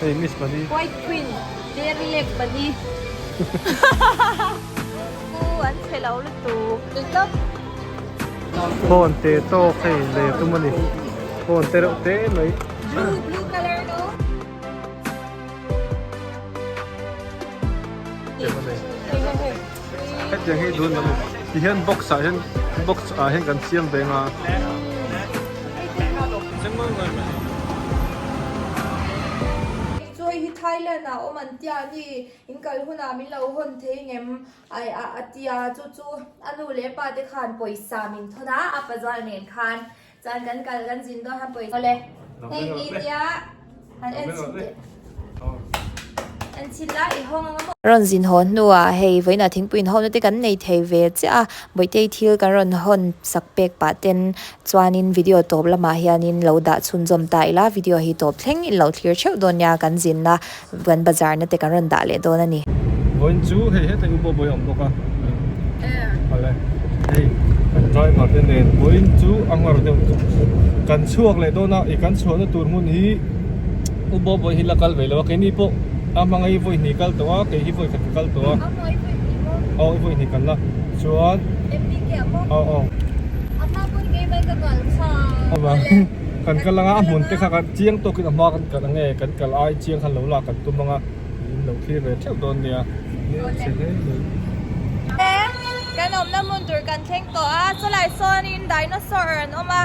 Hei Miss Bunny. White Queen, Dairy Lake Bunny. Pu an chhe lo lutuk tawp. Phone te tawk hei lei a tum a ni. Phone te reuh te mai. Blue, blue color no. Hetiang hi dun a ni. Tihian box ah hian box ah hian kan siam ve ang a. Chu hei hi Thailand ah awm an tia a ni. In kal hunah min lo hawn thei ngem ai a a tia chu chu a nu leh pa te khan pawisa min thawn a, a pazual nen khan chuan kan kal kan zin dawn khan pawisa awle hei hi tia han en chhin teh en chhin la i hawng ang a maw. Rawn zin haw hnuah hei vawiinah thingpui inhawmna te kan nei thei ve chiah a, Bawihtei thil kan rawn hawn sak pek pah ten chuanin video tawp lamah hianin lo dah chhunzawm ta ila, video hi tawp thleng in lo thlir theuh dawn nia, kan zinna kan bazar na te kan rawn dah leh dawn a ni. Vawiin chu hei hetah u pawh bawi a awm bawk a, awle hei kan driver te nen vawiin chu a nghawr deuh tawh kan chhuak leh dawn a, i kan chhuahna tur hmun hi u pawh bawi hi la kal ve lo a, keini pawh a hmanga hi vawi hnih kal tawh a, kei hi vawi khat ka kal tawh a, aw i vawi hnih kal la chuan aw aw kan kal anga a hmun te kha kan chiang tawkin a hma kan kal ange kan kal ai chiang khan lo lak kan tum anga in lo thlir ve theuh dawn nia Kan awmna hmun tur kan thleng tawh a chulai sawnin dinosaur an awm a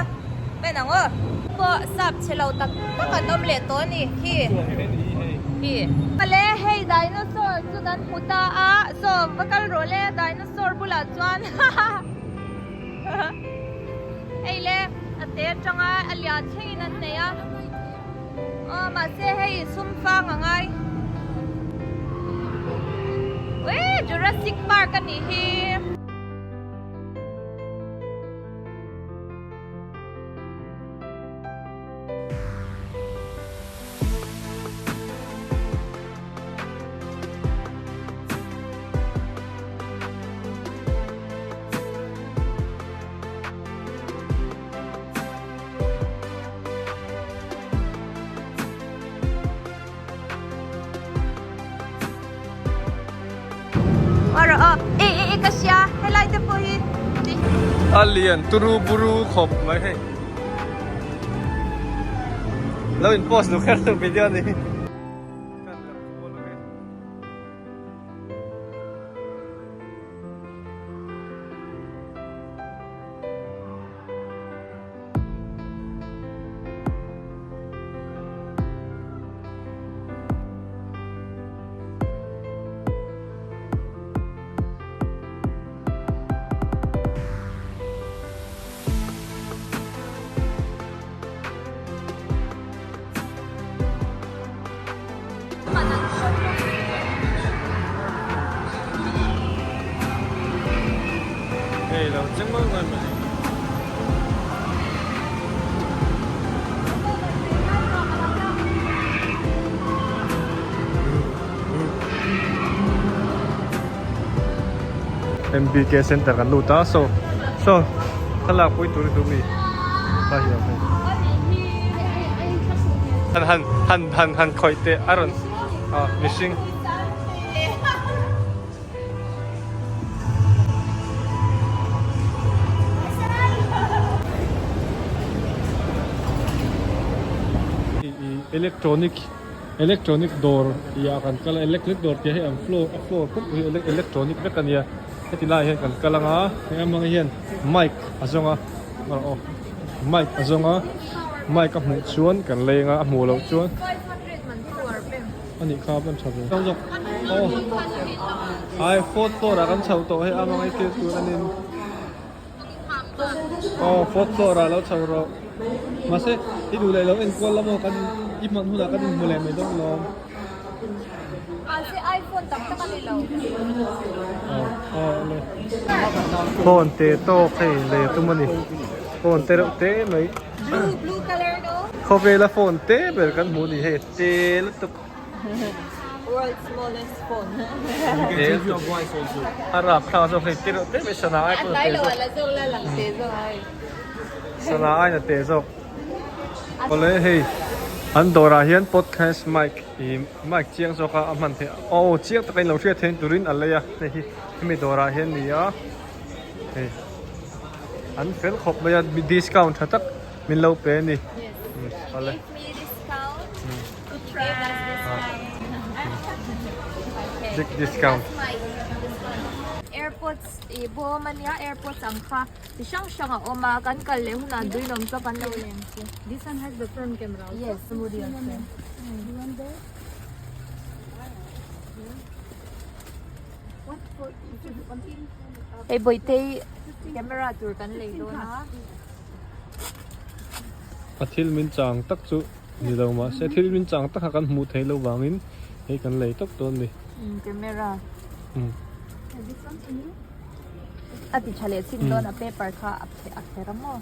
en ang aw pawh sap chhe lo tak tak an awm leh tawh a ni khi khi ale hei dinosaur chu kan hmu ta a saw va kal rawh le dinosaur bulah chuan hei le a te atanga a lian thlengin an nei a. Aw mahse hei sum fang a ngai. Uii Jurassic Park a nih hi. A lian turu buru khawp mai hei lo in post duh kher lo video ni. Hei lo cheng mai mai mai. MBK Center kan lut a so so thlalak pui tur hi mi ta hi ang hei han han han han han khawih teh a rawn ah mihring Electronic electronic dawr tih ah kan kal a electric dawr tih ah hian an floor a floor pum hi electronic vek a nia heti lai ah hian kan kal ang a heng amang hian mic a zawng a aw mic a zawng a mic a hmuh chuan kan leng a a hmuh loh chuan. A nih kha ban tha ve. Aw ai fourth floor ah kan chho tawh hei a hmangaih thil tur a nin. Aw fourth floor ah lo chho rawh. Mahse i duh leh lo enkual la maw kan i hman hunah kan inhmu leh mai dawn lawm. Mahse iPhone tak tak a ni lo. Aw aw le. Phone te tawk hei lei a tum a ni. Phone te reuh te mai. Blue blue color no. Khawvela phone te ber kan hmuh ni hei. Te lutuk. World smallest phone. Te lutuk. A rap thlak zawk hei te reuh te mai sana ai pawh te zawk. La zawk la lang te zawk ai. Sana ai na te zawk. Awle hei. An dawrah hian podcast mic ih mic chiang zawk a a hman theih aw chiang taka in lo hriat theih turin a lei a hei hi hemi dawrah hian a ni a hei an fel khawp mai a discount tha tak min lo pe a ni awle. Big discount. Airpods ih bawm a nia airpods ang kha chi hrang hrang a awm a kan kal leh hunah duinawm chu kan lo leng chu. This one has the front camera also. Yes. Hei Bawihtei camera tur kan lei dawn a. A thil min chang tak chu ni lo mahse thil min chang tak kha kan hmuh theih loh vangin hei kan lei tawp dawn a ni. Camera. A ti tha leh chin dawn a paper kha a pher a maw.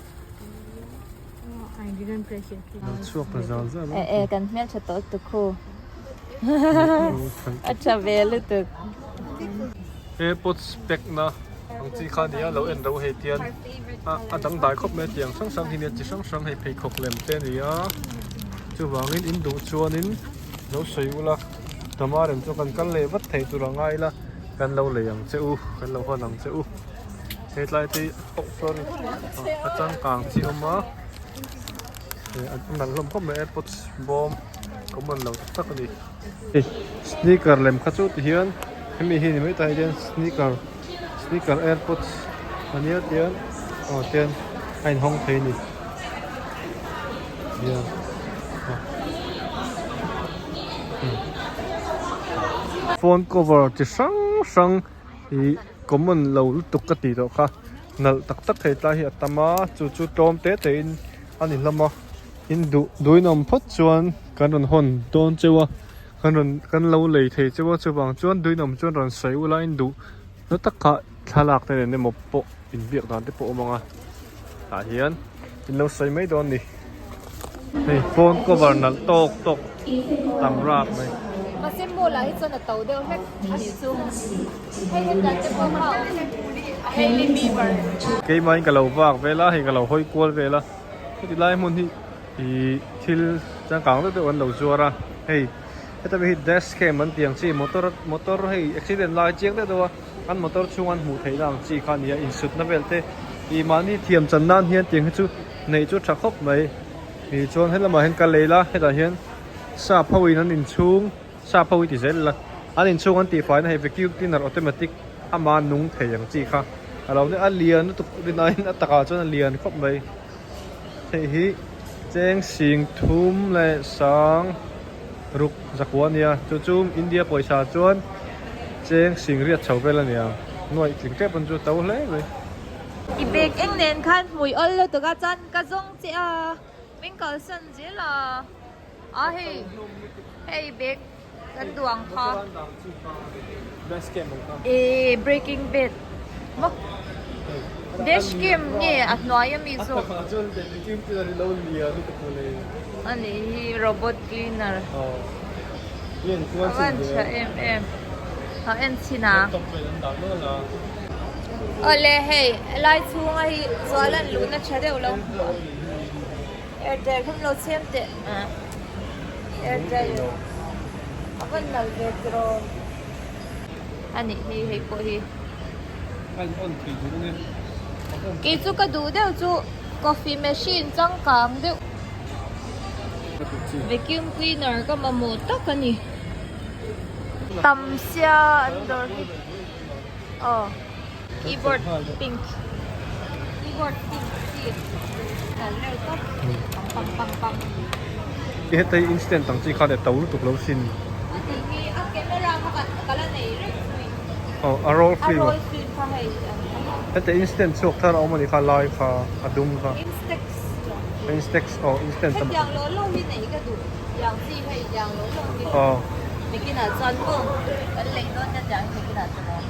I didn't press it. Chhuak ta zal zal a. E e kan hmel tha tawh lutuk khu. A tha ve lutuk. Airpods pack na ang chi kha nia lo en ro hei tian a dangdai khawp mai a tiang hrang hrang hi nia chi hrang hrang hei pheikhawk lem te a ni a chuvangin in duh chuanin lo sawi ula Tamar em chu kan kal leh vat thei tur a ngai ila kan lo lei ang che u kan lo hawn ang che u hetlai te hi oh sorry a changkang chi a awm a a nalh hlawm khawp mai airpods bawm common lo tak tak a ni. Sneaker lem kha chu ti hian hemi hi ni mai ta hian sneaker sneaker airpods a nia tian aw tian a inhawng thei a ni hian phone cover chi hrang hrang ih common lo lutuk ka tih tawh kha nalh tak tak thei tlai hi a tam a chu chu tlawm te te in a ni hlawm a. In duh duhin awm phawt chuan kan rawn hawn dawn cheu a kan rawn kan lo lei thei cheu a chuvang chuan duhin awm chuan rawn sawi ula in duh na taka thlalak te nen emaw pawh inbiak dan te pawh awm ang a tah hian in lo sawi mai dawn a ni hei phone cover nalh tawk tawk tam rak mai. Mahse mall ah hi chuan a to deuh hlek a nih chu hei hetah te pawh kha a awm Hailey Bieber. Keimah in ka lo vak vel a hei ka lo hawi kual vel a. Heti lai hmun hi ih thil changkang deuh deuh an lo zuar a hei heta mi hi dash cam an tih ang chi motor motor hei accident lai chiang deuh deuh a an motor chhung an hmuh theih na ang chi kha a ni a insutna vel te ih mahni thiam chan nan hian tiang hi chu neih chu tha khawp mai ih chuan helamah hian ka lei la hetah hian sap ho in an inchhung sap ho hi ti zel ila an inchhung an tihfai na hei vacuum cleaner automatic ama nung thei ang chi kha a lo nia a lian lutuk rinaiin a takah chuan a lian khawp mai hei hi cheng sing thum leh sang ruk zakua a nia chu chu India pawisa chuan cheng sing riat chho vel a nia nuaih tling tep an chu to hle mai. I bag eng nen khan hmui awl lutuk a chuan ka zawng che a min kalsan zel a. A hei hei bag kan duh ang kha eh breaking bad maw dash cam nge a hnuai ami zawk a nih hi robot cleaner a van tha em em a en chhin a awle hei helai chhunga hi zual an luhna tha deuh lo hmuh a. Airtel hum lo chhem teh Airtel a van nal ve tiraw a nih hi hei pawh hi kei chu ka duh deuh chu coffee machine changkang deuh vacuum cleaner ka mamawh tak a ni tam sia an dawr hi aw. Keyboard pink keyboard pink chi nalh reuh tawp pang pang pang pang. Heta hi instant ang chi kha leh to lutuk lo sin. A tih hi a camera kha kan ka la nei reng zui. Aw a roll film a roll film kha hei heta instant chhuak thar a awm a nih kha lai kha a dum kha. Instax Instax aw instant hetiang law law hi neih ka duh tiang chi hei tiang law law hi. Aw. Nikinah chuan maw kan lei dawn nia tiang hi nikinah chuan maw.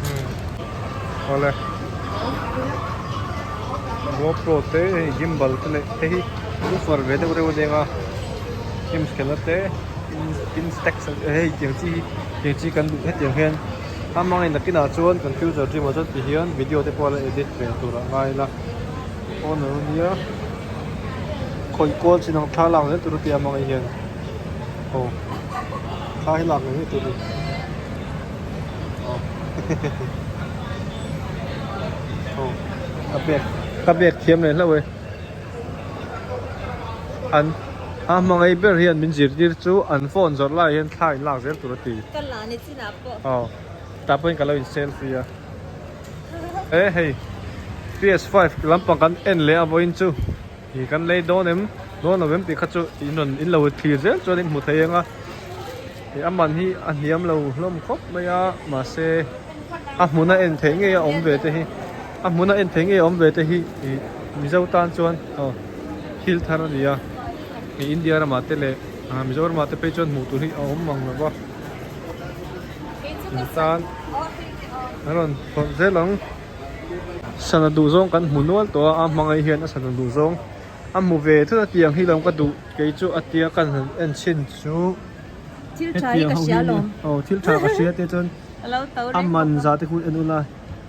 Awle GoPro te hei gimbal te leh hei hi woofer ve deuh reuh a deng a games khelhna te instax hei tiang chi hi tiang chi kan duh hetiang hian a hmangin nakinah chuan kan future dream ah chuan ti hian video te pawh a la edit ve tur ah ngai ila phone alo nia khawih kual chin ang thlalak zel tur a tia hmangin hian. Aw thla hi lak ngei ngei tur a ni. Aw aw ka bag ka bag thiam leh hlauh e. An a hmangaih ber hian min zirtir chu an phone zawrh lai hian thla in lak zel tur a ti. Ka la ni chinah pawh. Aw tah pawhin ka lo in selfie a. E hei PS5 lampang kan en leh a vawiin chu. Ih kan lei dawn em dawn lo em tih kha chu in rawn in lo thlir zel chuan in hmu thei ang a ih a man hi a hniam lo hlawm khawp mai a mahse a hmuna en theih ngei a awm ve te hi a hmuna en theih ngei a awm ve te hi ih mizo tan chuan aw thil thar a ni a ih India ramah te leh ah Mizoramah te phei chuan hmuh tur hi a awm mang lo va in tan a rawn phawrh zel ang. Sana duh zawng kan hmu nual tawh a, a hmangaih hian a sana duh zawng a hmu ve thut a tiang hi lo ka duh kei chu a tia ka han en chhin chu hetiang ho hi aw thil tha ka hria te chuan a man zah te khu en ula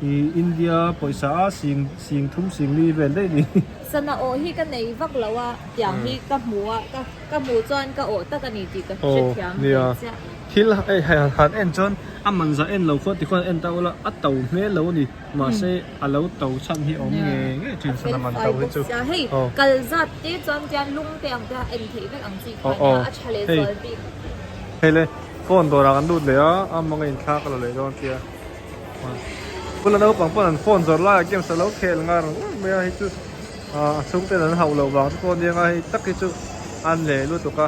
ih India pawisa a sing sing thum sing li vel daih ni. Sana awh hi ka nei vak lo a tiang hi ka hmu a ka ka hmuh chuan ka awh tak a ni tih ka hrethiam ve chiah. Thil hei han en chuan a man zah en lo khuan tikhuan en ta ula a to hmel lo a ni mahse a lo to chhan hi a awm ngei ngei thin sana man to hi chu hei kal zat te chuan tian lung te ang te a en theih vek ang chi kha nia a tha leh zual bik. Hei le phone dawrah kan lut leh a a hmanga inthlak a la leh dawn tia bula naupang pawn an phone zawrh laiah games a lo khel ngar ngar mai a hei chu a chhungten an hauh loh vang te pawh a nia hei tak hi chu an leh lutuk a.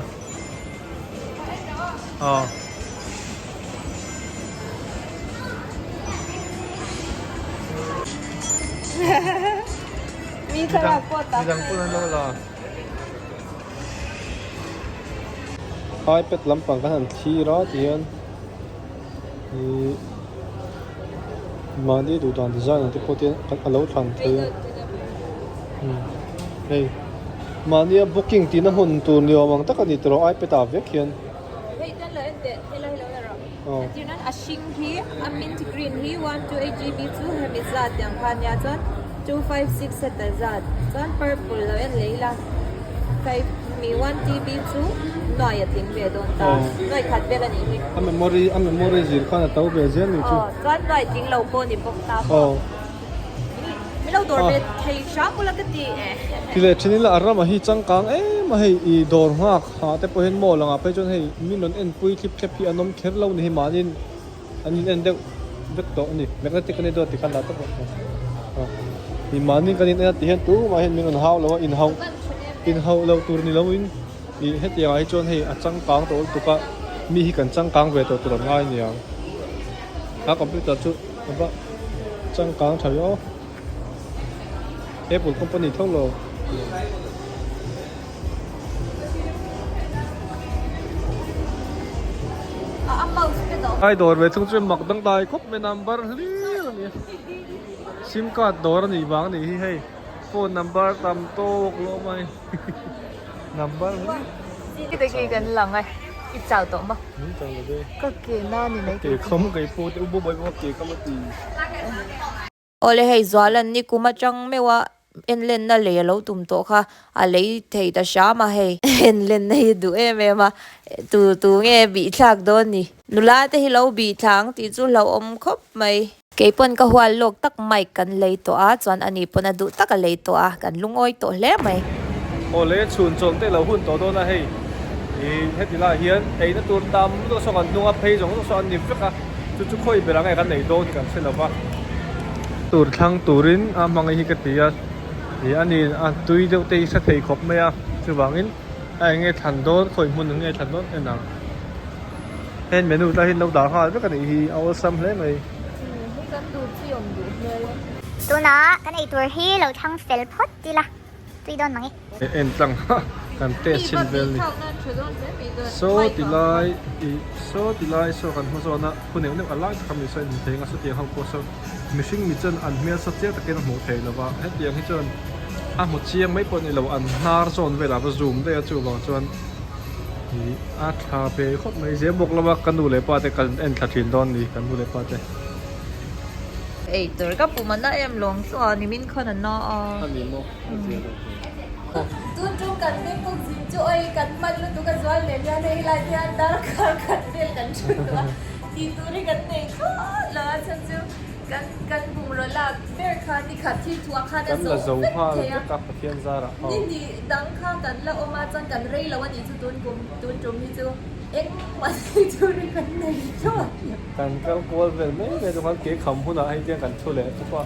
Aw. Mi thlalak pawh tam. Midang pawh an lo la. iPad lampang kan han thlir a tihian ihh mahni duh dan design ang te pawh te a lo thlan thei a hei. Mahnia booking tihna hmun tur ni awm ang tak a ni tawh iPad ah vek hian. Hei tan lo en teh, helai hi lo la rawh. Entir nan a hring hi a mint green hi 128 GB chu hemi zat tiang kha ania chuan 256 heta zat chuan purple lo en leh ila five mi 1 TB chu nuai a tling ve dawn ta nuai khat vel a nih hi. A memory a memory zir khan a to ve zel ni chu. Aw chuan nuai tling lo pawh ni bawk ta maw. Ti leh thin ila a ramah hi changkang em a hei ih dawr nghak ha te pawh hian mall angah phei chuan hei min rawn enpui thlip thlep hi an awm kher lo ni hi mahniin an in en deuh vek tawh a ni magnetic a ni dawn tikhan dah tawp rawh ih mahni kan in en a ti hian tumah hian min rawn hau lo a inhauh inhauh loh tur ni loin ih hetiang ah hi chuan hei a changkang tawh lutuk a mi hi kan changkang ve tawh tur an ngai aniang a computer chu. A changkang tha viau Apple company tho lo. Ai dawr ve chung chu mak dangdai khawp mai number hlir a ni a sim card dawr a nih vang a nih hi hei phone number tam tawk lo mai number hlir. Kan lang e i chau tawh maw. Min chau lo ve. Ka ke na ni mai Ka ke kham ka i pu te u bo bai pawh ke kham a ti. Awle hei Zualan ni kum atang meuh a enlenna lei a lo tum tawh kha a lei thei ta hram a hei. Enlenna hi duh em em a tu tu nge bih thlak dawn ni. Nula te hi lo bih thla ang tih chu hlauhawm khawp mai. Keipawn ka hual lawk tak mic kan lei tawh a chuan ani pawn a duh tak a lei tawh a kan lungawi tawh hle mai. Awle chhun chawlh te lo hun tawh dawn a hei ih heti lai hian eina tur tam lutuk saw kan hnung a phei zawng zawng saw an ni vek a chu chu khawi ber ang nge kan nei dawn hi kan hre lo va. Tur thlang turin a hmangaih hi ka ti a ih ani a tui deuh te hi hre thei khawp mai a chuvangin a eng nge thlan dawn khawi hmun ang nge thlan dawn en ang. Heng menu te hi an lo dah nghal vek a nih hi a awlsam hle mai. Tunah kan eitur hi lo thlang fel phawt ila tui dawn mang e. En tlang ha kan test chhin vel ni. Saw ti lai ih saw ti lai saw kan hma zawn a khu neuh neuh a lai tak a mi saw in hmu thei ang a sawtiang ho pawh saw mihring mi chuan an hmel saw chiang takin a hmuh thei lo va hetiang hi chuan a hmu chiang mai pawh a ni lo an hnar zawn velah va zoom daih a chuvang chuan Ih a tha ve khawp mai zel bawk lova ka nu leh pa te kan en thla thin dawn ni kan nu leh pa te. Ei tur ka pum a na em lawng chu a nimin khan a na a. A ni maw a zia lo hle. Tun tum kan Bangkok zin chu oi kan hman lutuk a zual leh hian hei lai te hian darkar khat vel kan thu tawh a tih tur hi kan nei thlawt lo a chhan chu kan kan bungraw lak ber kha ni khat hi thuah khan a zo vek thei a ni hnih dang kha kan la awm a chuan kan rei lo a nih chu tun kum tun tum hi chu engmah tih tur hi kan nei thlawt lo. Kan kal kual vel mai mai chu khan ke kham hunah hei tiang kan thu leh chup a.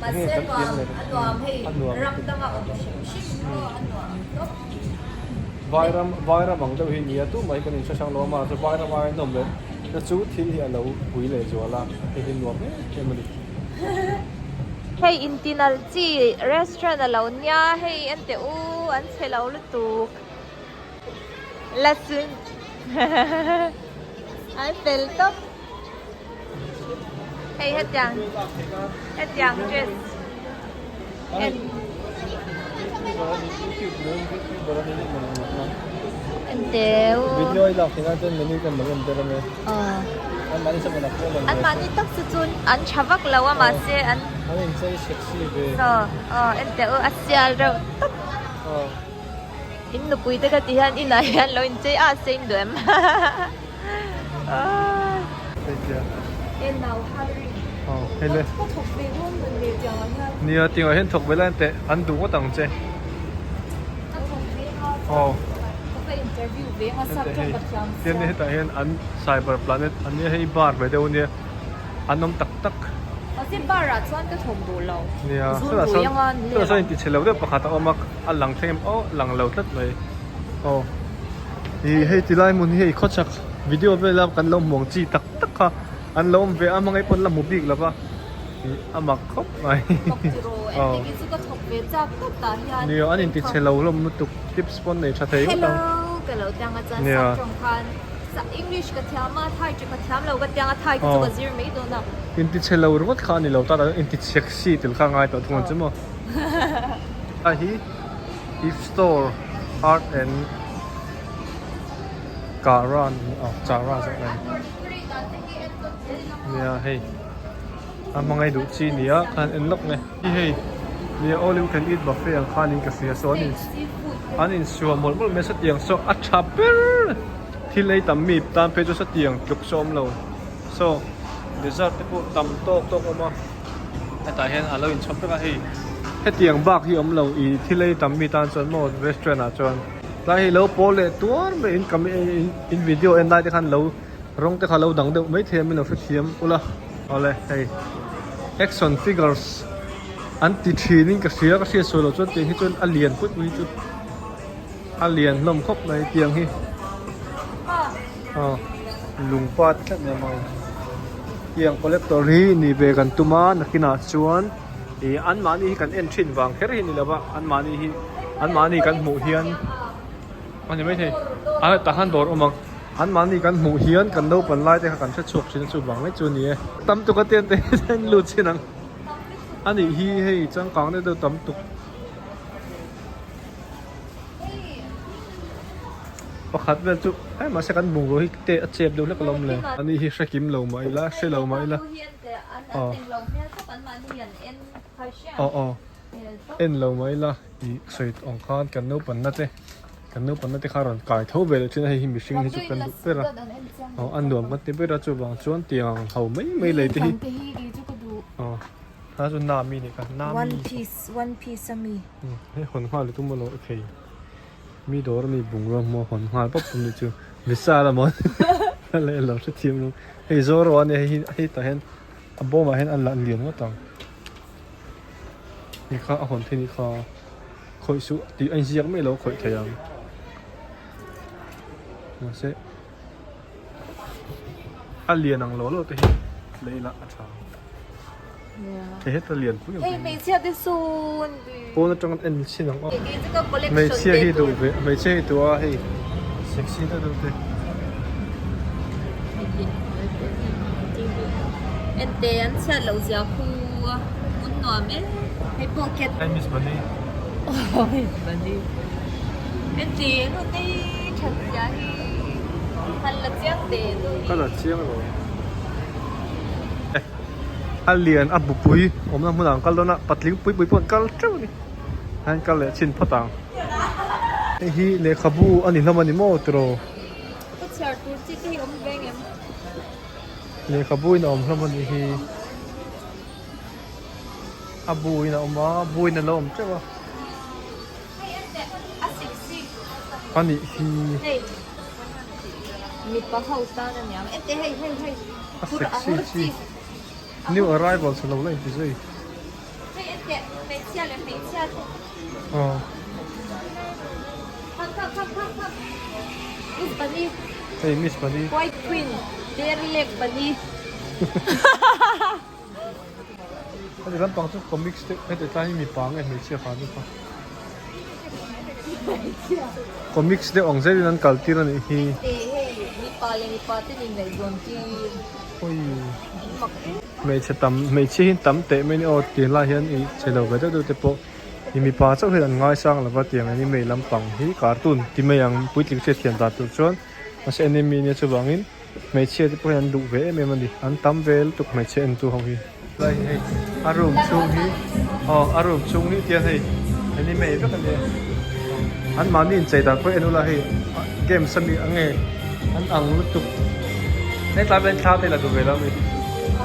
Mahse a nuam a nuam hei ram danga awm hrim hrim pawh a nuam tawp. Vairam vairam ang deuh hi nia tumah hi kan inhre hrang lo a mahse vairam aia nawm leh na chu thil hi a lo pui leh zual a hei hi nuam em em a ni. Hei intinal chi restaurant a lo nia hei enteh u an chhe lo lutuk la sun an fel tawp. Hei hetiang hetiang dress en en teu an mahni tak chu chu an tha vak lo a mahse an aw en teh u a sial reuh tawp in nupui te kha ti hian inah hian lo inchei a se in duh em. Nia tingah hian thawk ve lai teh an duh ngawt ang che. Aw. Tian hetah hian an cyber planet an nia hei bar ve deuh ania an awm tak tak. Nia sawtah sawn sawtah sawn inti chhe lo deuh pakhat a awm a a lang thleng em aw lang lo tlat mai. Aw ih hei ti lai hmun hi hei khawchhak video vela kan lo hmuh ang chi tak tak kha an lo awm ve a hmangaih pawn la hmu bik lo va ih a mak khawp mai aw nia an inti chhe lo hlawm lutuk tips pawn nei tha thei ngawt ang nia aw inti chhe lo ringawt kha a ni lo ta inti sexy tel kha a ngai tawh thung ang chu maw a hi. If store art and Karan aw Chara zawk a ni nia hei a hmangaih duh chi nia khan en lawk nge hi hei nia all you can eat buffet ang khanin ka hria saw an in an insuam mawlh mawlh mai satiang saw a tha ber thil ei tam mi tan phei chu satiang tluk saw awm lo saw dessert te pawh tam tawk tawk a awm a. Hetah hian a lo inchhawp vek a hei hetiang bak hi awm lo ih thil ei tam mi tan chuan maw restaurant ah chuan tlai hi lo pawl leh tuar mai in kam in video en lai te khan lo rawng te kha lo dang deuh maithei a min lo hrethiam ula awle hei action figures an ti thin in ka hria ka hriat sawi loh chuan tiang hi chuan a lian put mai chu a lian hlawm khawp mai tiang hi aw lungpa te tlat mai a mawi. Tiang collector hi ni ve kan tum a nakinah chuan ih anmahni hi kan en thin vang kher hi ni lo va anmahni hi anmahni kan hmuh hian a ni maithei a tah khan dawr awm ang anmahni kan hmuh hian kan naupan lai te kha kan hre chhuak thin a chuvang mai chu a ni e. Tam tuk a tian te hian lut chin ang a nih hi hei changkang deuh deuh tam tuk. Pakhat vel chu eh mahse kan bungraw hi te a chep deuh hlek alawm le. Ani hi hre kim lo mah ila hre lo mah ila aw aw aw en lo mah ila ih sawi ang khan kan naupanna te kan naupanna te kha rawn kai tho ve leh thin a hei hi mihring hi chu kan duh ber a aw a nuam kan ti ber a chuvang chuan tiang ang ho mai mai lei te hi aw kha chu nami a nih kha nami one piece one piece ami hei hawn nghal i tum alawm thei. Mi dawr ami bungrua hmuh a hawn nghal pawp pawp nih chu Vishal a maw a leh lo hrethiam lo hei Zoro a nia hei hi hei tah hian a bawmah hian a la lian ngawt ang ni kha a hawn thei ni kha khawih suh tih a inziak mai lo khawih thei ang mahse a lian ang lo lo te hi lei lah a tha. Hei heta lian pui ang Hei hmeichhia te sawn Pawn atang en chin ang aw Hmeichhia hi duh ve hmeichhia hi duh a hei sexy deuh deuh te Ente an chhiat loh zia khu a hmun nuam em hei pawh cat Hi Miss Bunny Oh Miss Bunny Ente nu te that zia hi han la chiang teh nu hi Ka la chiang lo. A lian a bupui awmna hmunah an kal dawn a patling pui pui pawh an kal teuh a ni an kal leh chin phawt ang. Hei hi lehkhabu a ni hlawm a ni maw tiraw? Ka chhiar tur chi te hi awm ve ngem? Lehkhabu in a awm hlawm a nih hi. A bu in a awm a, bu in a lo awm teuh a. Hei en teh, a sexy. A nih hi. Hei mipa ho tan a niang. En teh hei hei hei. A sexy chi. New arrivals a lo la inti zui. Hei en teh, hmeichhia leh hmeichhia te. Aw. Kham kham kham kham kham. Miss Bunny. Hei Miss Bunny. White Queen, Dairy Lake Bunny. Heti lampang chu comics te heti tlai hi mipa nge hmeichhia kha chu kha. Comics deuh ang zelin an kal tir a nih hi. Hei mipa leh mipa te nen ngaihzawn tir. Oi. Hmeichhe tam hmeichhia hi tam teh mai a ni aw tih lai hian ih chhe lo ve deuh deuh te pawh ih mipa chauh hian an ngaisang lova tiang anime lampang hi cartoon ti mai ang puitling hriatthiam dan tur chuan mahse anime nia chuvangin hmeichhia te pawh hian an duh ve em em a ni an tam ve lutuk hmeichhia en tu ho hi. Lai hei a room chhung hi aw a room chhung hi tian hei anime vek a nia an mahni inchei dan pawh en ula hei games ami ang nge an ang lutuk hetlai pawh hian thla te la duh ve lo ami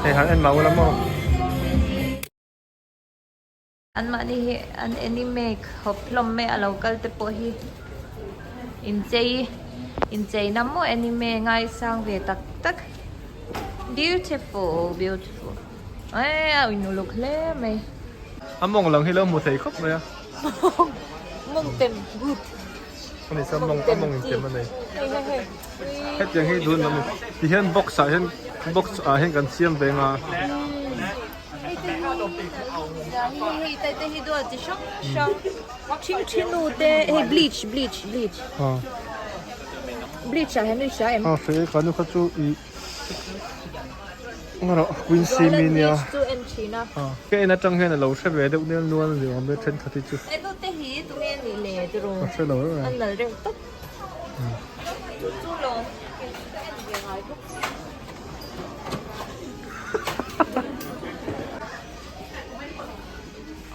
hei han en mah ula maw. An mahni hi an anime khawp hlawm mai a lo kal te pawh hi inchei inchei na maw anime ngaisang ve tak tak beautiful beautiful eee a inuluk hle mai. A mawng lang hi lo hmu thei khawp mai a. Mawng mawng tem good. Ani chuan mawng a mawng in tem a nei. Hetiang hi dun lam ti hian box ah hian box ah hian kan siam ve nga. Hei te hi hei hei te te hi duat chi hrang hrang ṭhing ṭhi nu te hei bleach bleach bleach bleach ah hian i hria em? A hre ka nu kha chu i ngarawh queen simi nia bleach chu en ṭhin a ka en aṭang hian a lo hre ve deuh nel nual a ni awm e ṭhenkhat hi chu he nu te hi tunge a nih le tiraw ka hre lo reng a nalh reuh tawp chu chu lawm ka en ve ngai bawk si.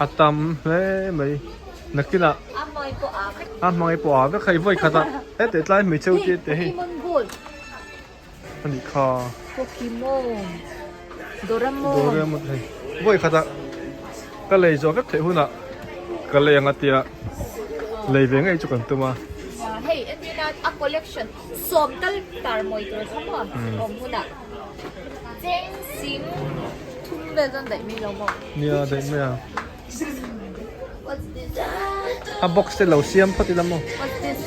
A tam hle mai nakinah a hmangaih pawh a vek hei vawi khat a heti tlai hmeichhe u te hei a nih kha Doraemon hei vawi khat a ka lei zawh vek theih hunah ka lei ang a tia lei ve ngei chu kan tum a. Sawm tal tar mawi tur kha maw awm hunah cheng sing thum vel chuan daih mai lo maw? Nia daih mai a. A box te lo siam phawt ila maw? What's this?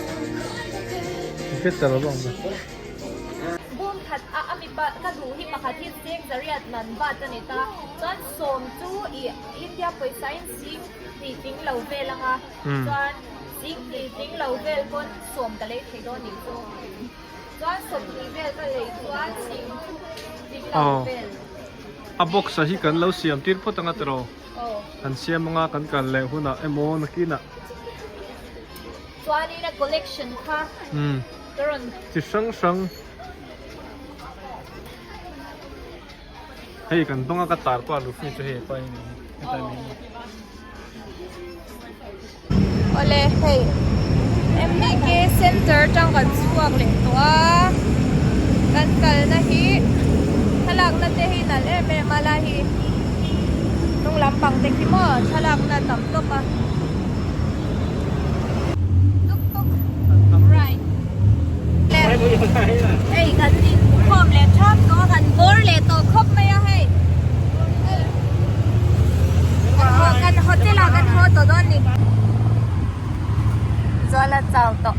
Better a bawng ve. Bum khat a a mipa ka duh hi pakhat hi cheng zariat man bat a ni ta chuan sawm chu ih India pawisa in sing tih tling lo vel anga chuan Zing tih tling lo vel pawn sawm ka lei thei dawn nih chu. Chuan sawmhnih vel ka lei chuan sing tling lo vel. A box ah hi kan lo siam tir phawt anga tiraw? Kan siam anga kan kal leh hunah emaw nakinah. Chuanin a collection kha ka rawn. Chi hrang hrang. Hei kan banga ka tar pawh a lufi chu hei pa in hetlai mai hi. Awle hei MBK center tang kan chhuak leh tawh a kan kalna hi thlalakna te hi nalh em em a lai hi hnung lampang te khi maw thlalakna tam tawp a tuk tuk right le hei kan in khawm leh thap tawh a kan bawr leh tawh khawp mai a hei. Kan hotel ah kan haw tawh dawn ni. Zuala chau tawh.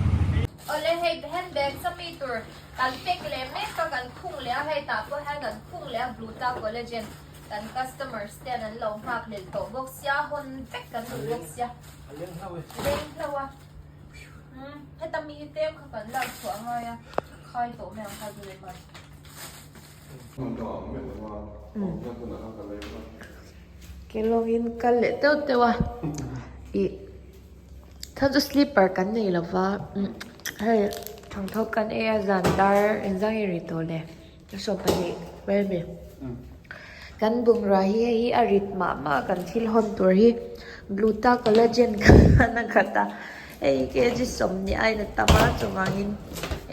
Awle hei handbag sami tur kan pack leh mek a kan khung leh a hei tah pawh hian kan khung leh a Bluta collagen kan customers ten an lo nghak hlel tawh bawk sia hawn vek kan duh bawk sia. Leng hlo a. Heta mi hi tlem kha kan lak chhuah a ngai a khai tawh mai ang kha chu leh hman. Kelawngin kal leh teuh teuh a ih thlan chu slipper kan nei lo va hei thawmhnaw kan ei a zan dar engzang nge ri tawh le a sawm pahnih mai a ni kan bungrua hi hei hi a rit mah mah a kan thil hawn tur hi gluta collagen khan a khat a. Hei kg sawmhnih aiin a tam a chuvangin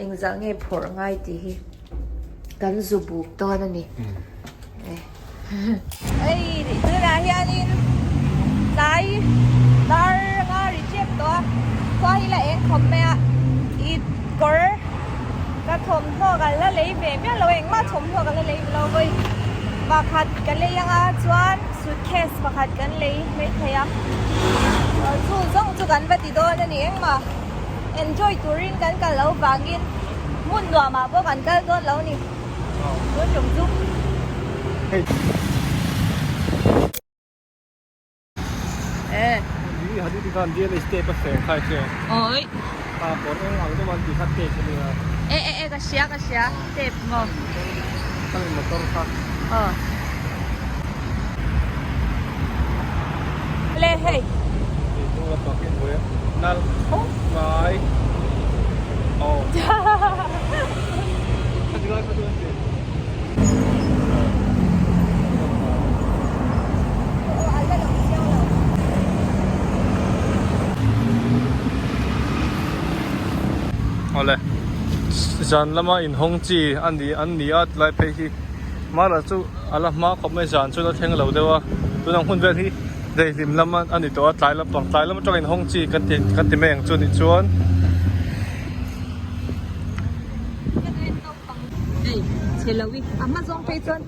engzah nge phawrh ngai tih hi kan zu buk dawn a ni. Hei tunah hianin tlai dar anga ri tep tawh a khua hi la eng khawp mai a i kawr ka thawmhnaw ka la lei ve miah lo a engmah thawmhnaw ka la lei lo vawi pakhat ka lei anga chuan suitcase pakhat kan lei maithei a chu zawng chu kan va ti dawn a ni engmah enjoy turin kan kal loh vangin hmun nuamah pawh kan kal dawn lo a ni. Awle zan lama inhawng chi a ni an ni a tilai phei hi mara chu a la hma khawp mai zan chu la thleng lo deuh a tunang hun vel hi daihlim lam a ni tawh a tlai lampang tlai lam atanga inhawng chi kan ti kan ti mai ang chu nih chuan. Hei chhe lo i a hma zawng phei chuan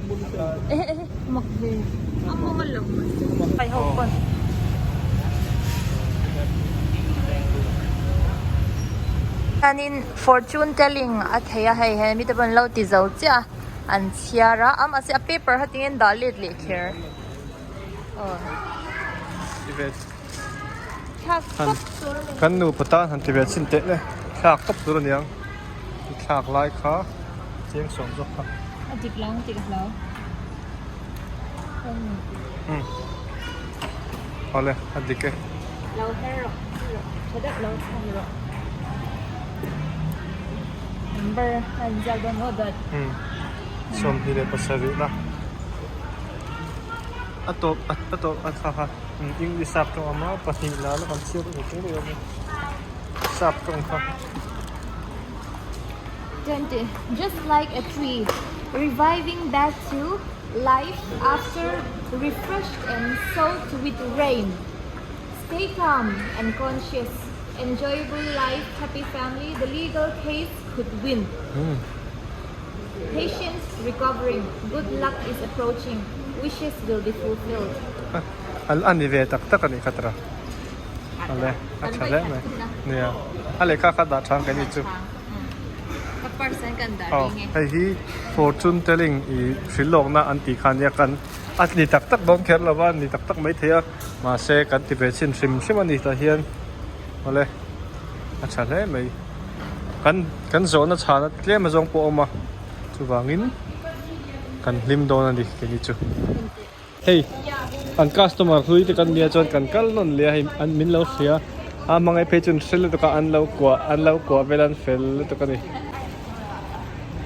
ehe ehe mak ve a mawng a lo mai ho pawn. Hianin fortune telling a thei a hei he mite pawn lo ti zo chiah a an chhiar a a mahse a paper kha tinge an dah let leh kher aw. Kan nupa tan han ti ve chhin teh le thlak tawp tur aniang i thlak lai kha chiang sawm zawk kha. A dik lo ang tih ka hlau. Umm awle a dik e. Lo her rawh rawh tha deuh lo chhan rawh. Number a inziak dawn maw dawt. Umm 27 na. A tawp a tawp a thla kha English sap tawng awm a pahnih la la kan chhiat a ni teh daih awm e sap tawng kha. 20 Just like a tree reviving back to life after refreshed and soaked with rain Stay calm and conscious Enjoyable life happy family the legal case could win. Patience recovering, good luck is approaching, wishes will be fulfilled. A ni ve tak tak a nih kha tara. Ale, a tha hle mai. Nia, a lehkha kha dah thang kan ni chu. Ka purse an kan dah ring e. Hei hi fortune telling i hrilhlawkna an tih kha nia kan a ni tak tak dawn kher lo va, ni tak tak mai thei a. Mahse kan ti ve chhin hrim hrim a ni tah hian. Awle, a tha hle mai. Kan kan zawhna chhana tlem a zawng pawh a awm a chuvangin kan hlim dawn a ni keini chu hei an customer hlui te kan nia chuan kan kal nawn leh a hei an min lo hria a hmangaih phei chu an hre lutuk a an lo kuah an lo kuah vel a an fel lutuk a ni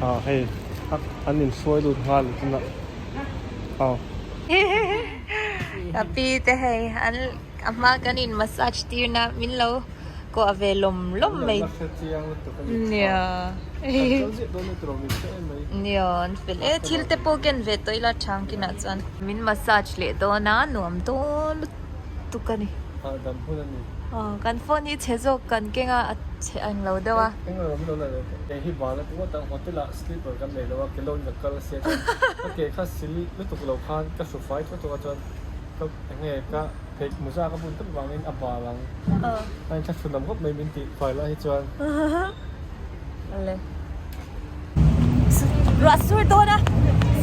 ah hei an inhruai lut nghal tunah aw. Ka pi te hei an a hma kan in massage tir na min lo kuah ve lawm lawm mai nia nia an fel e thil te pawh ken ve tawh ila chang kinah chuan min massage leh dawn a nuam dawn lutuk a ni kan phone hi chhe zawk kan keng a a chhe ang lo deuh a. Phei muza ka bun tawp vangin a bal ang. A in thlahrun lam khawp mai min tih fai lai hi chuan. Ale. Ruah sur dawn a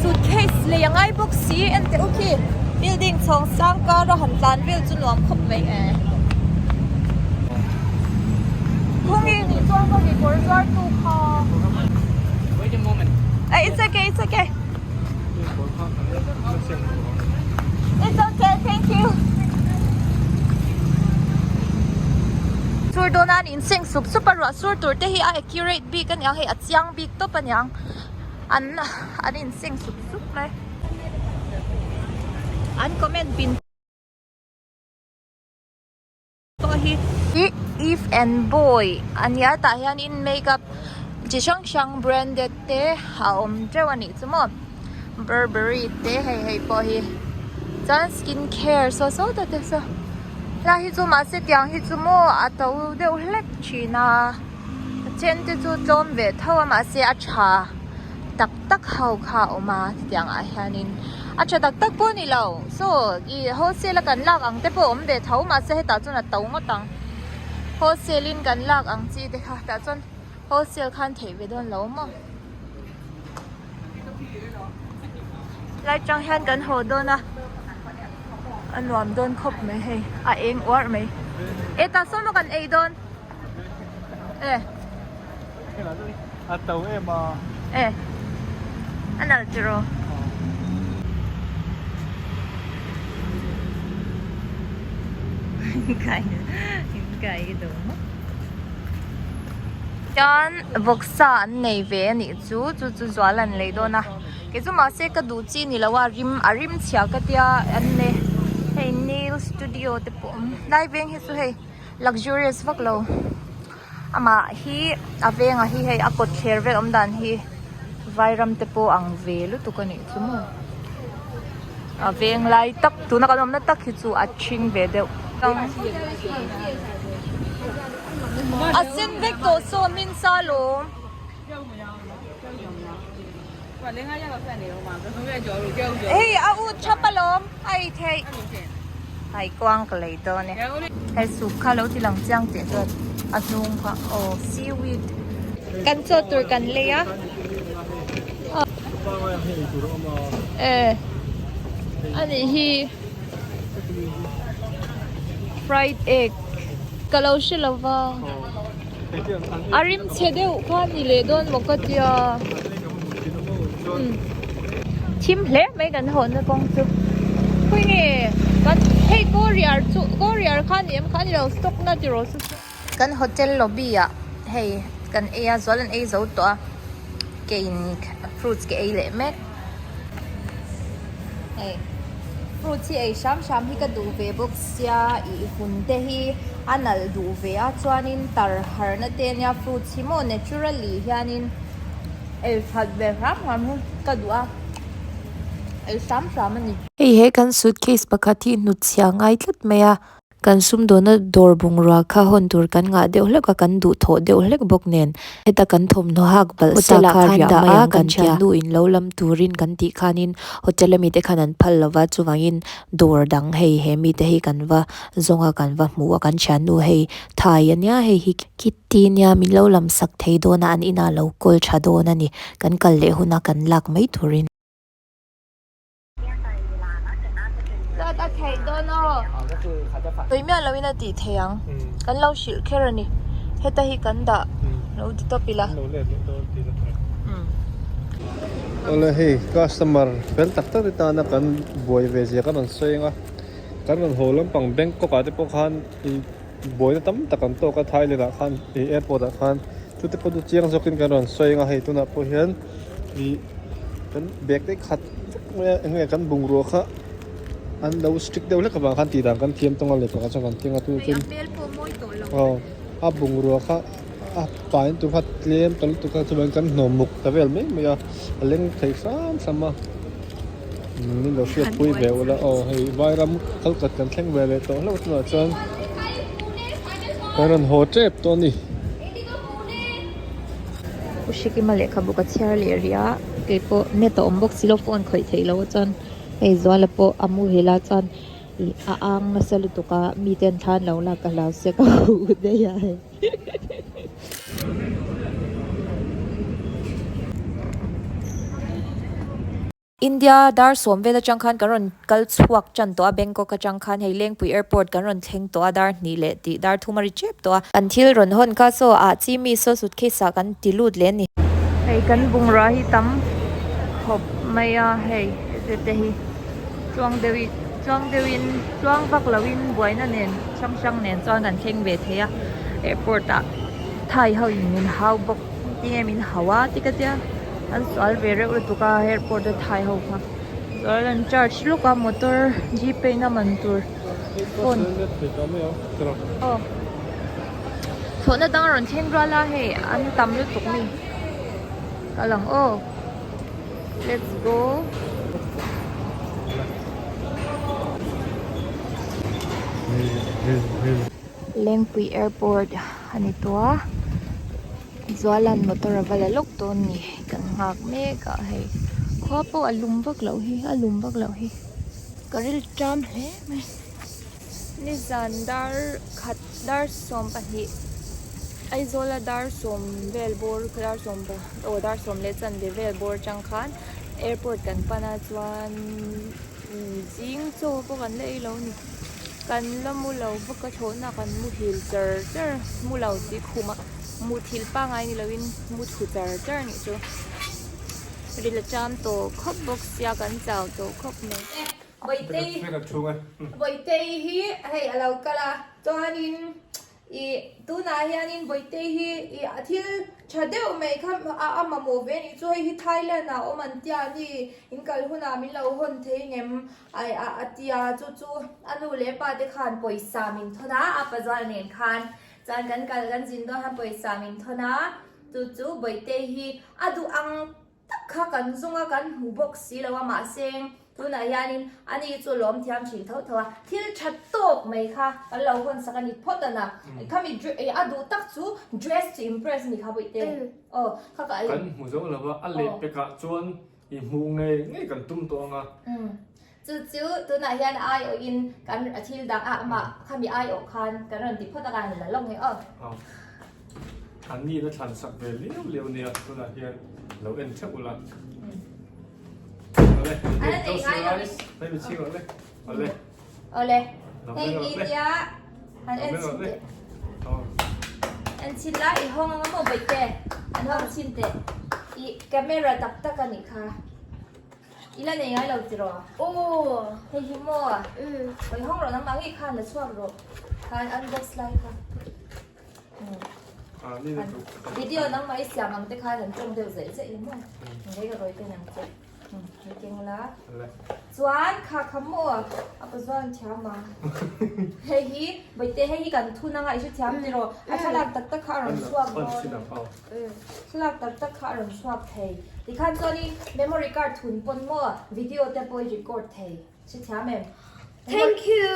suitcase lei a ngai bawk si en teh u khi building chhawng sang kar a han tlan vel chu nuam khawp mai e. Kawng i nih chuan ka mi kawr zuar tu kha. Wait a moment. It's okay, it's okay. It's okay, thank you. Sur dawn a an inseng sup sup a ruah sur tur te hi a accurate bik a niang hei a chiang bik tawp a niang an an inseng sup sup mai an comment pin. Tawh hi. I. Eve and Boy a nia tah hianin makeup chi hrang hrang branded te a awm teuh a nih chu maw Burberry te hei hei pawh hi chuan skin care saw saw ta te saw helai hi chu mahse tiang hi chu maw a to deuh hlek thin a a then te chu tlawm ve tho a mahse a tha tak tak ho kha a awm a tiang ah hianin a tha tak tak pawh a ni lo saw ih wholesale a kan lak ang te pawh a awm ve tho mahse hetah chuan a to ngawt ang wholesale in kan lak ang chi te kha tah chuan wholesale khan theih ve dawn lo maw. Lai tang hian kan haw dawn a a nuam dawn khawp mai hei a eng uarh mai e tah sawn maw kan ei dawn e a to em a e a nalh tiraw. Chuan vawksa an nei ve a nih chu chu chu zual an lei dawn a kei chu mahse ka duh chi ni lo a rim a rim chhia ka tia an nei hei nail studio te pawh awm lai veng hi chu hei luxurious vak lo amah hi a vengah hi hei a kawt thler vel awm dan hi vairam te pawh ang ve lutuk a nih chu maw a veng lai tak tuna kan awmna tak hi chu a ṭhing ve deuh. A sen vek tawh saw min sa lawm. Hei a ut thap alawm a ei theih. Hai kuang ka lei dawn e. Hei soup kha lo ti lang chiang teh chuan a hnung kha aw seaweed. Kan chaw tur kan lei a. E anih hi. Fried egg ka lo hre lo va a rim chhe deuh kha ni leh dawn maw ka tia thim hle mai kan hawnna kawng chu khawi nge kan hei courier chu courier kha ni em kha a ni lo stock na tiraw chu chu kan hotel lobby ah hei kan ei a zual an ei zo tawh a ke in fruits ke ei leh mek. Hei fruits hi ei hram hram hi ka duh ve bawk sia ih hun te hi a nalh duh ve a chuanin tar harna te ania fruits hi maw naturally hianin ei that ve hram hram hi ka duh a ei hram hram a ni. Hei he kan suitcase pakhat hi hnutchhiah ngai tlat mai a. Kan sumdawna dawr bungrua kha hawn tur kan ngah deuh hlek a, kan duh thawh deuh hlek bawk nen heta kan thawmhnaw hak balh sa kha riah mai ang kan tia. Nu in lo lam turin kan tih khanin hotel ami te khan an phal lova chuvangin dawr dang hei he mite hi kan va zawng a kan va hmu a kan thiannu hei thai ania hei hi Kitty nia min lo lam sak thei dawn a an inah lo kawl tha dawn a ni kan kal leh huna kan lak mai turin. Zat a theih dawn aw. Tui miah loin a tih theih ang. Kan lo hrilh kher a ni. Heta hi kan dah lo ti tawp ila. Awle hei customer fel tak tak te tana kan buai ve zia kan rawn sawi ang a. Kan rawn haw lampang Bangkok ah te pawh khan ih buaina tam tak an tawk a Thailand ah khan ih airport ah khan chute pawh chu chiang zawkin kan rawn sawi ang a hei tunah pawh hian ih kan bag te khat vek mai a eng nge kan bungrua kha an lo strict deuh hlek avang khan tih dan kan thiam tawng a lehkha chuan kan keng a tunah chuan aw a bungrua kha a pain tur kha tlem ta lutuk a chuan kan hnawm muk ta vel mai mai a a leng thei hram hram a min lo hriatpui ve ula aw hei vairam kalkhat kan thleng ve leh tawh hlauh tunah chuan kan rawn haw tep tawh a ni. U Hrekima lehkhabu ka chhiar leh rih a keipawh net a awm bawk si lo phone khawih theih loh chuan hei Zuala pawh a muhil a chuan ih a ang nasa lutuk a mite an thlan lo lak ka hlau sia ka huh daih a hei. India dar sawm vel atang khan kan rawn kal chhuak tan tawh a, Bangkok atang khan hei Lengpui Airport kan rawn thleng tawh a, dar hnih leh tih dar thum a ri tep tawh a. Kan thil rawn hawn kha saw ah chi mi saw suitcase ah kan ti lut leh a ni. Hei kan bungrua hi tam khawp mai a, hei hete hi tluang deuhin tluang deuhin tluang vak loin buaina nen hrang hrang nen chuan kan thleng ve thei a, airport ah Thai ho in min hau bawk tinge min hau a ti ka tia. An sual ve reuh lutuk a airport a thai ho kha chuan an charge luk a motor gpay na man tur phone aw Thlawhna dang a rawn thleng rual a hei an tam lutuk mi kal ang aw let's go. Lengpui airport a ni tawh a Zuala'n motor a va la lawk dawn ni kan nghak mek a hei khua pawh a lum vak loh hi a lum vak loh hi ka ril ṭam hle mai. Nizan dar khat dar 12 Aizawla dar sawm vel bawr dar sawm aw dar sawm leh chanve vel bawr atang khan airport kan pan a chuan zing chaw pawh kan la ei lo a ni kan la mu lo bawk a thlawhna kan muhil char char mu lo tih khum a muthilh pangngai ni lovin mu thu char char a nih chu ril a cham tawh khawp bawk sia kan chau tawh khawp mai. Bawihtei Bawihtei hi hei a lo kal a chuanin ih tunah hianin Bawihtei hi ih a thil tha deuh mai kha a a mamawh ve anih chu hei hi Thailand ah awm an tia a ni in kal hunah min lo hawn thei ngem ai a a tia chu chu a nu leh pa te khan pawisa min thawn a a pazual nen khan chuan kan kal kan zin dawn khan pawisa min thawn a chu chu Bawihtei hi a duh ang tak kha kan zawng a kan hmu bawk si lo a mahse tunah hianin ani chu lawm thiam thin tho tho a thil tha tawk mai kha kan lo hawn sak a ni phawt a na khami a duh tak chu dress to impress ni kha bawihte aw kha ka Kan hmu zo lo a a leh pekah chuan i hmuh ngei ngei kan tum tawh ang a. Chu chu tunah hian a aiawhin kan thil dang ah mah khami aiawh khan kan rawn ti phawt a kan la lawk nge aw. Aw. An ni la thlan sak ve liau liau nia tunah hian lo en theuh ula. Awle. Ala nei ngai lo. Hei mi chhing awle. Awle. Awle. Hei hi nia han en chhin teh. En chhin la i hawng anga maw baihte. An hawng chhin teh. I camera tak tak a nih kha. I la nei ngai lo tiraw? Aw. Hei hi maw? Umm. Hawi hawng rawh nangmah ngei khan la chhuak rawh. Khan unbox lai kha. Umm. Video nangmah i siam ang te khan an tawng deuh zeih zeih lo maw? Hei ka rawi pen ang che. Umm hei keng la. Chuan kha kha maw? A pazuan thiam ang. Hei hi Bawihte hei hi kan thun anga i hrethiam tiraw? A thlalak tak tak kha a rawn chhuak dawn. Thlalak tak tak kha a rawn chhuak thei. Tikhan chuanin memory card thun pawn maw video te pawh i record thei. Hrethiam em? Thank you!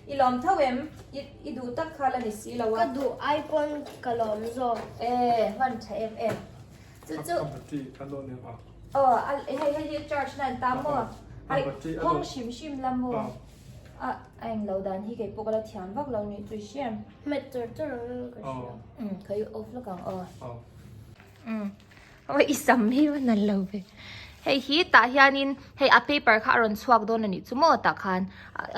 I lawm tho em? I i duh tak kha la ni si lo a. Ka duh ai pawn ka lawm zawk. E, hman tha em em. Chu chu. A battery a dawn em a? Aw, a hei hei hi charge na an ta maw? A battery a dawn. Hawng hrim hrim la maw? A a englo dan hi kei pawh ka la thiam vak lo nih chu i hria em? Hmet char char ang in ka hria. Umm ka i off lawk ang aw. Umm awi i sam hi va nal lo ve. Hei hi tah hianin hei a paper kha a rawn chhuak dawn a nih chu maw tah khan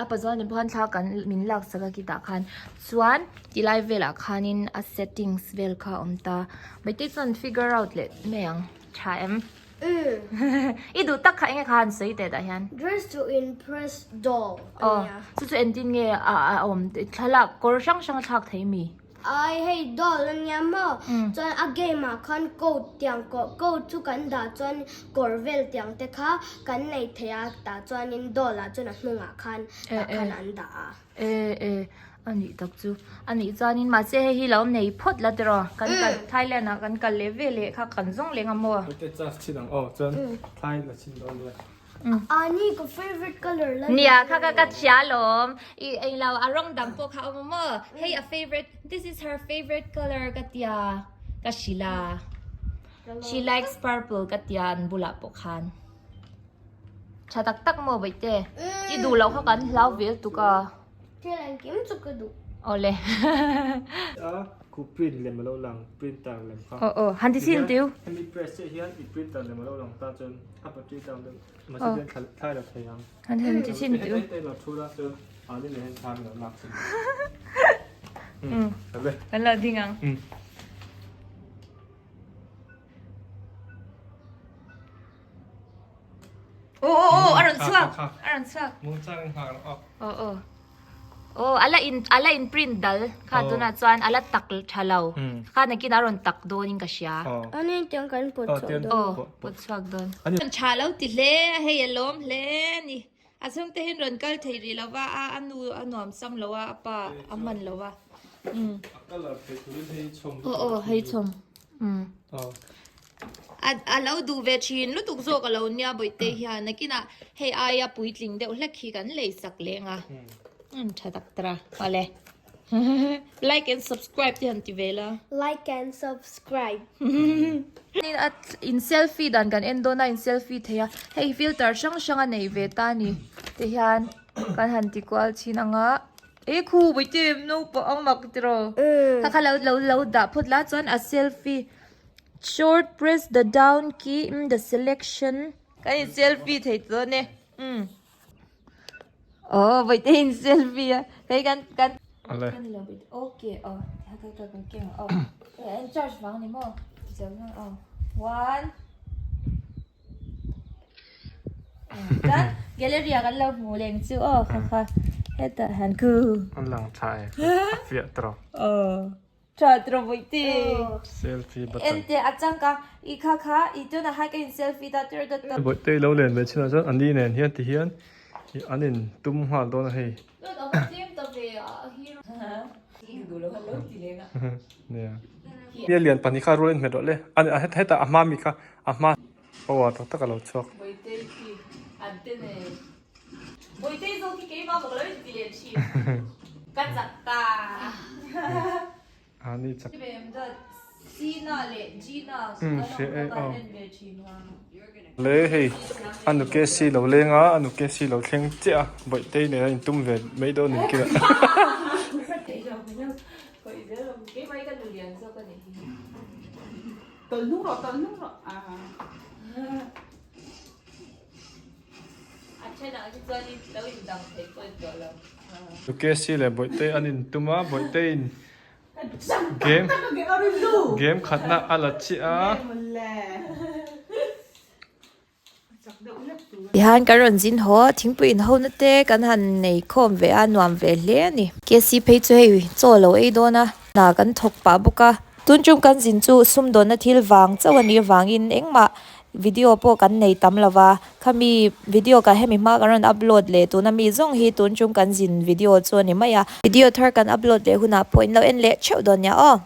a pazawl ni pawh khan thla kan min lak sak a khi tah khan chuan tilai velah khanin a settings vel kha a awm ta maite chuan figure out leh mai ang tha em. I duh tak kha enge kha han sawi teh tah hian? Dress to impress doll a nia. Aw, chu chu entin nge a a awm thlalak kawr hrang hrang a thlak thei mi? Ai hei doll a nia maw, chuan a game ah khan coat tiang coat chu kan dah chuan kawr vel tiang te kha kan nei thei a tah chuanin doll ah chuan a hnungah khan tah khan an dah a. E e a nih tak chu a nih chuanin mahse hei hi lo nei phawt la tiraw kan kal Thailand ah kan kal leh ve leh kha kan zawng leng a maw. Hete charge chin ang aw chuan thlai la chin dawn nia. A ni ka favourite colour la Nia kha kha ka hria lawm i englo a rawng dang pawh kha a awm a maw hei a favourite this is her favourite colour ka tia ka hrilh a she likes purple ka tia an bulah pawh khan. Tha tak tak maw Baihte? I duh loh kha kan hlau vel tuk a. Thil engkim chu ka duh. Awle. A khu print lem alo lang printer lem kha. Aw aw han ti sin tiu. Hemi press chiah hian i printer lem alo lang ta chuan a battery down deuh mahse hian thla thlai lo thei ang. Han han ti sin tiu. Heta lo thu la chuan a ni leh hian thla min lo lak sin. Awle. Kan lo ding ang. Aw aw aw a rawn chhuak a rawn chhuak Mung chang in nghak aw aw aw aw ala in ala in print dal kha tunah chuan ala tak tha lo kha nakin a rawn tak dawn in ka hria Ani tiang kan pawt chhuak dawn aw pawt chhuak dawn tha lo ti hle a hei a lawm hle a ni a chhungte hian rawn kal thei rih lova a a nu a nuam sam lo a a pa a hman lo a. A colour theih turin hei chhawm Aw aw hei chhawm. Um. A a lo duh ve thin lutuk zawk a lo nia bawihte hian nakinah hei aia puitling deuh hlek hi kan lei sak leng a. Um tha tak tara awle. Like and subscribe te han ti ve la. Like and subscribe. A in selfie dan kan en dawn a in selfie thei a hei filter hrang hrang a nei ve ta a ni ti hian kan han ti kual thin ang a e khu bawihte naupang ang mak tiraw kha kha lo lo lo dah phawt la chuan a selfie short press the down key in the selection kan in selfie thei dawn e umm. Aw bawihte in selfie a hei kan kan Ale. Okay aw ka ka ka keng aw an charge vang ni maw zel na aw one kan gallery ah kan lo hmu leng chu aw kha kha hetah han khu An lang tha e a fiah tawh. Aw. Tha trawh bawihte. Selfie button. Ente a changka i kha kha i tuna hai ka in selfie ta tir dawt dawt. Bawihte i lo len ve chinah chuan ani nen hian ti hian an in tum nghal dawn a hei. Dawt a va tlem ta ve a hero. Duh lo khan lo ti leng a. Nia. Nia lian pahnih kha rual in hmet rawh le. A hetah a hma mi kha a hma power tak tak a lo chhuak. Bawihte khi an te nei. Bawihte zawk hi keimah bawk lo in ti leh thin. Ka chak ta. A ni chak. Sina leh Gina an awm kha kan en ve thin a. Le hei a nu KC lo leng a, a nu KC lo thleng chiah a, Bawihtei nen a intum ve mai dawn in kila. KC leh Bawihtei an intum a, Bawihteiin game game khatna a la chiah a. Tihian kan rawn zin haw a, thingpui inhona te kan han nei khawm ve a, nuam ve hle a ni. KC phei chu hei chaw lo ei dawn a, hna kan thawk pah bawk a. Tun tum kan zin chu sumdawnna thil vang chauh a nih avangin engmah video pawh kan nei tam lo va, khami video ka hemi hma kan rawn upload leh tuna mi zawng hi tun tum kan zin video chu a ni mai a. Video thar kan upload leh hunah pawh in lo en leh theuh dawn nia aw.